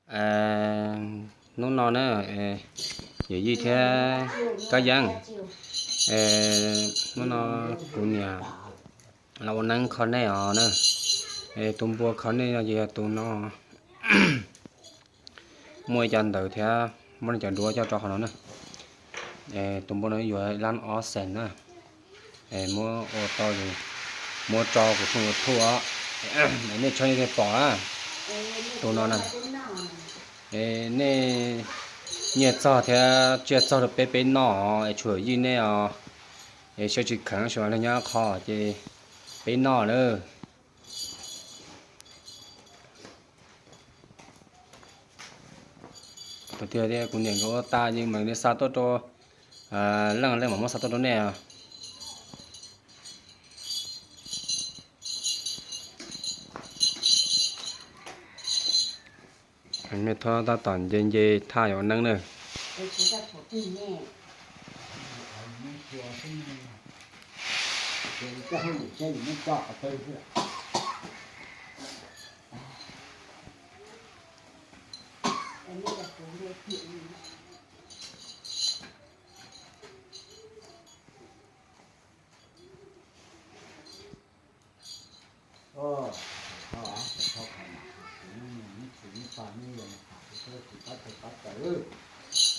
Hnub no na, yawm yij thiab Kab Yeeb, hnub no kuv niam los ua neeb kho nej os na. Tus npua kho nej no ces yog tus no, muaj ib co ntawv thiab muaj nej cov duab coj rau qhov no na. Tus npua no yuav lab ob xees na. Muab ua tau, muab tso kuv tshooj YouTube os, nej tshawb nej thiaj pom na. Tus no na, nej nyiaj txog thiab tsiaj txog rau peb, peb noj os, es tshuav yij nej os. Es sawv tsis kheev, sawv daws nyob qhov ces peb noj na. Tiag tiag kuv niam nkawd ua tas yeej meem li xa tuaj rau leej, leej mam muab xa tuaj rau nej. Mej thob tab tom nce nce thaj yuav neeb na.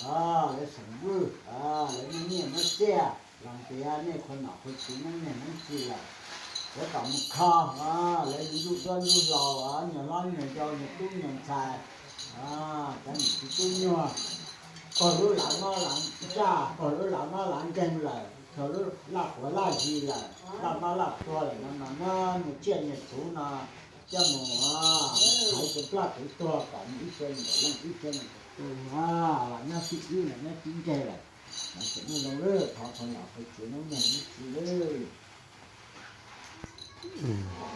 Lawv xeem Vwj, lawv muaj nyiaj muaj txiaj, los tias nej qhua nom qhua tswv noob neeg noob txiv lawm, lawv kom mus kho, lawv ntsuj duab ntsuj hlauv, nyuag hlob nyuag yau, nyuag tub nyuag ntxhais, cov niam txiv tub nyuag, kog lub lav mob lav ntsaj, kog lub lav mob lav nkeeg lawm, kog lub laj quav laj zis lawm, laj mob laj tuag lawm no, no nyias tsiaj nyias txhuv no coj mus thaiv cov plaj txhua tuag kom mus ib txhia ntawm leej ib txhia ntawm tus, los nyob tib ib los nyob tib ntseg lawm. Mas tseem muaj zoo lawm, thov qhov los qhov tsuav noob neeg noob txiv lawm.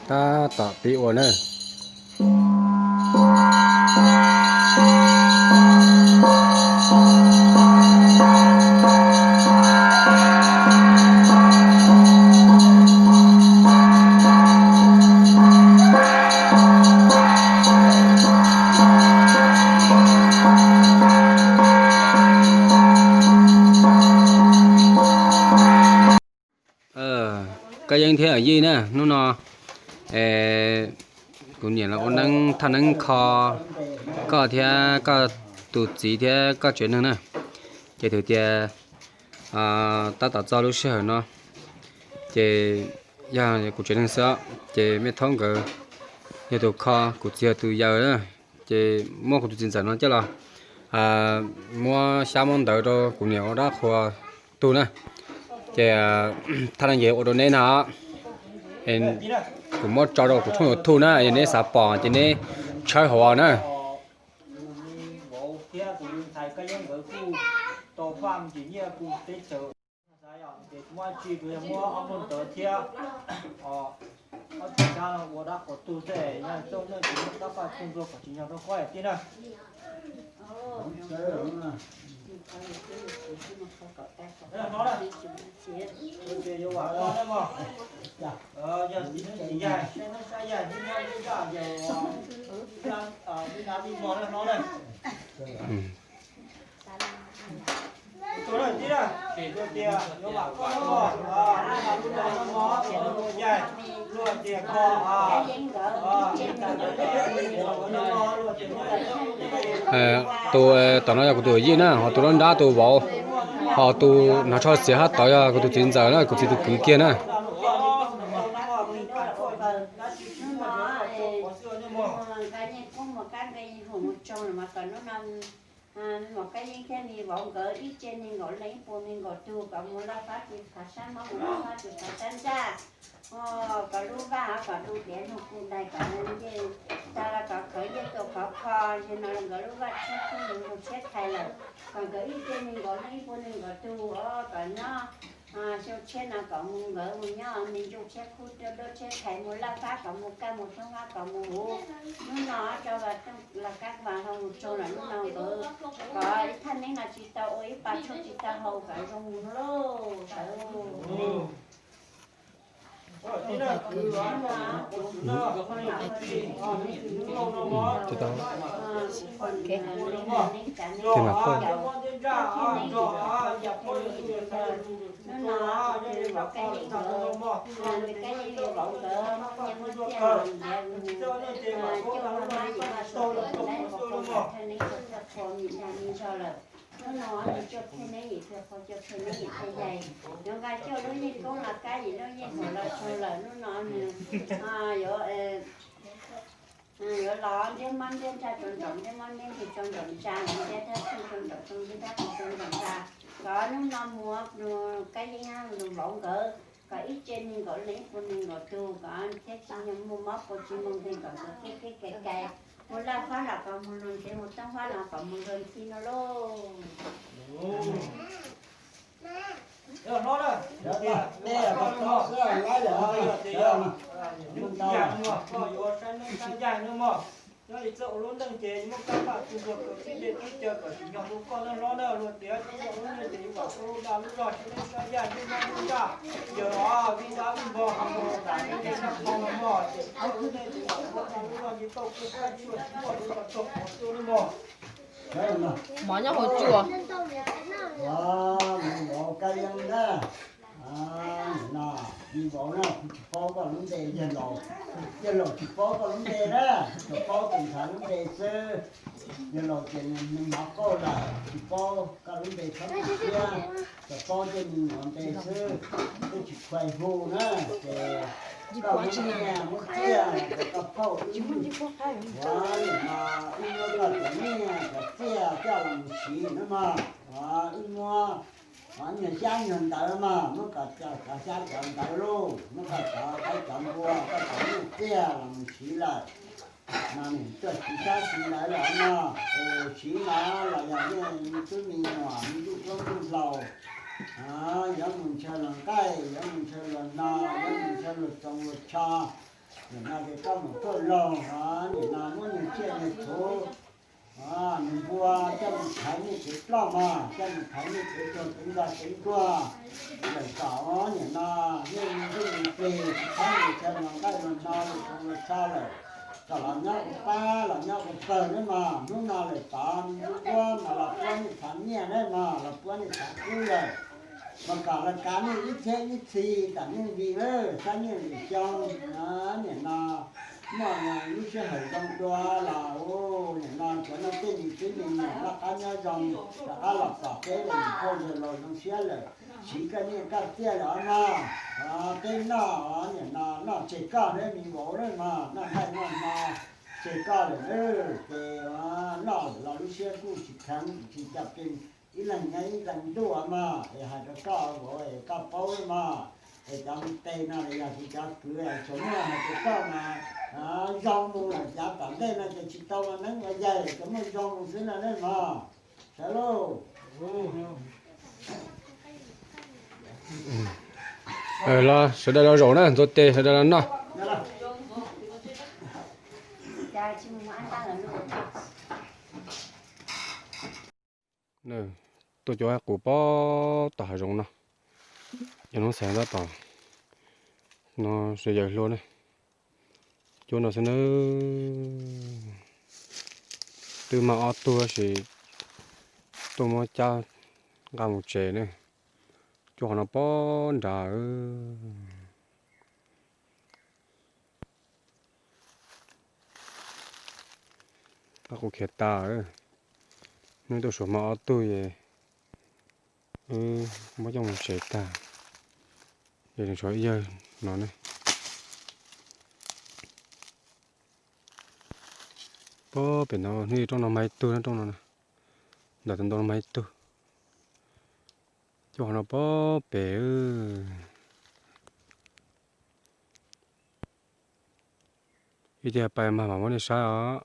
Tab tom pib ua na. Kab Yeeb thiab Yij na, hnub no kuv niam los ua neeb thaj neeb kho koj thiab koj tus txiv thiab koj tsev neeg na. Ces thaum tias tab tom txog lub sij hawm no ces yog kuv tsev neeg xwb, ces mej thaub nkawd yog tus kho, kuv txiv yog tus yaws na. Ces muab kuv tus txiv ntxawm no coj los muab xyab muab ntawv rau kuv niam ua dab qhuas tug na. Ces thaj neeb ces ua rau neb no, kuv muab tso rau kuv tshooj YouTube na, yog neb xav pom ces neb tshawb hauv na. Ces muab tsi kuv yog muab ob nplooj ntawd thiab ob tug sab no ua dab qhuas tug xwb, yog txoj neej tsis muab tab paj tug nplua kom tsis nyog rau koj tiag na. Hnov na, yuav vam koj na mog. Yog txiv neeb txiv yaig, saib neeb saib yaig, tib nyob tib zaj yawg, tib nab tib mog na hnov na. Tus tom no yog kuv tus yij na, ho tus nrab nrab tus vauv, ho tus hnav tsho xiav hab tod yog kuv tus txiv ntxawm na, kuv txiv tus kwv kiag na. Hnub no Kab Yeeb thiab me vauv nkawd ib tsev neeg nkaum leej ib puas nees nkaum tug kom mus laj fab tus phav sab mob, mus laj fab tus phav sab ntsaj, kom lub vaj kom du diav nug ku ntais, kom ncej tag los kom khawv ncej tuaj khov kho. Yog no nkawd lub vaj tshiab khub, nkawd mus tshiab thais lawm, kom nkawd ib tsev neeg nkaum leej ib puas nees nkaum tug os kom nyob xyoo tshiab no kom mus nkawd mus nyob me ntsuj tshiab khub, dub dub tshiab thais, mus laj fab kom mus kaj, mus thoob fab kom mus huv. Hnub no rau Vaj Tooj Los Kab Vas ho mus tsaug lawm, hnub no nkawd kom ib thaj neeb no tsis tau ua, ib pas tshuaj tsis tau haus kom zoo mus lauj. Ces mas koj Hnub no nws coj pheej neb yim thiaj qhua, coj pheej neb yim thiaj yais. Yuav nqa coj lub yeej koob los kab yim lub yeej hauv los tsaug lawm. Hnub no nws yuav, yuav los ntiab mob ntiab ntsaj rau nraum, ntiab mob ntiab ntsaj rau nraum ntsa, los ntiab thab txheej rau nraum tsoom ntiab thab txheej rau nraum ntsa. Kom hnub no mus ua kab yeej lus vauv nkawd, kom ib tse nees nkaum leej ib puas nees nkaum tug, kom thiab tsis muaj mob puas tsis muaj nkeeg, kom nkawd kev kev kais kais, mus laj fab los kom mus luag ntxhi, mus toob fab los kom mus luag ntxhi no lauj. Nyob li txoj ua lub neej ces muaj kab pam tug nrog kawg tib ce tib caw kom tsim nyog hlub koj neej hlob na, luag tiav txoj ua lub neej ces yuav kom koj lub dag lub zog sib neej sab yaj ntuj nyob ntuj nraj, yawg os vij dab vij npog ho npog tas neb neb sab qhov no mog, ces koj lub neej ces kom koj lub dag lub zog nce tauj kub qab tshuaj tsis muaj lub zog txog qhov tuaj lub mog. Mov nyob hauv tsuas. Vauv Kab Yeeb na, no, vauv na, kuv tsis paub koj lub npe, yawg laus, yawg laus tsis paub koj lub npe na, tsuas paub tus ntxhais lub npe xwb. Yawg laus ces nws hnov qauj lawm, tsis paub koj lub npe, txhob tu siab, tsuas paub tej me nyuam npe xwb, twb tsis khuais hu na, ces koj muab nyiaj muab txiaj kom koj phauj wb, ua niam no wb muab koj cov nyiaj cov txiaj coj los mus siv na mog, ua wb muab nyuag xyab nyuag ntawv mas muab koj cov xyab cov ntawv lauj, muab koj cov qaib cov npua, koj cov nyiaj txiaj los mus siv lawm. No nws tuaj siv xyab siv ntawv lawm no, es siv no los yog nej me tub me nyuam me ntsuj duab ntsuj hlauv, yuav mus ntshaw luag nqaij, yuav mus ntshaw luag no, yuav mus ntshaw luag tsoos luag tsho. Nim no ces koj mus tuaj laug, nim no muab nws tsiaj nws txhuv, nws npua coj mus thaiv nej kev ploj mog, coj mus thaiv nej kev tuag kev nquag kev nquag. Lawm kom nim no nej me ntsuj me plig tsis txhob mus ntshaw luag nqaij luag no luag tsoos luag tsho lawm, kom los nyob ua pab los nyob ua pawg na mog. Hnub no lawm tod me ntsuj duab mas los puab nej txhav nyiaj na mog, los puab nej txhav kub lawm. Mas kom los kav nej ib txhiab ib txhis kom nej nti lawm sab nyiaj lwm xyoo. Nim no muaj lub sij hawm zoo dua los nim no cov nej tej me tub me nyuam noj qab nyob zoo, rov qab los pom peb lawm, niam pog yawg laus zoo siab lawm, siv koj nyiaj koj txiaj lawm os mog. Peb noj os, nim no noj tseg koj thiab me vauv lawm mog, noj nqaij noj no tseg koj lawm na. Ces noj los lub siab kuj tsis kheev tsis cam pes, ib leeg nyob ib leeg ntuj mog. Es hais rau koj vauv es koj paub lawm mog, es cov mus tes no los yog kuv cov kwv es tsuas muaj hais tias koj mas zoo mus lawm yav tom ntej no ces tsis tau ua neeb ua yaig, tsuas muaj zoo mus xwb no na mog. Sawv lauj. Los sawv daws los zaum na, ntxuav tes sawv daws los noj. Tuaj cov qus pob tom hav zoov no, yog hnub xav tab tom no sawv yaws hlua na. Cuab no xwb na, twb mag ob tug tab sis tuaj muab cab nqa mus tsev na. Cuab qhov no pob nrad. Qab qus khiav tas, hnub tuaj suav mag ob tug es muab coj mus tsev tag, es tshuav ib yawg no ne. Pob pem no hnub ib rooj no mag ib tug, rooj no, ntawm tus ntoo no mag ib tug. Cuab qhov no pob pem. Ib tiag pais mag mam muab nej saib os.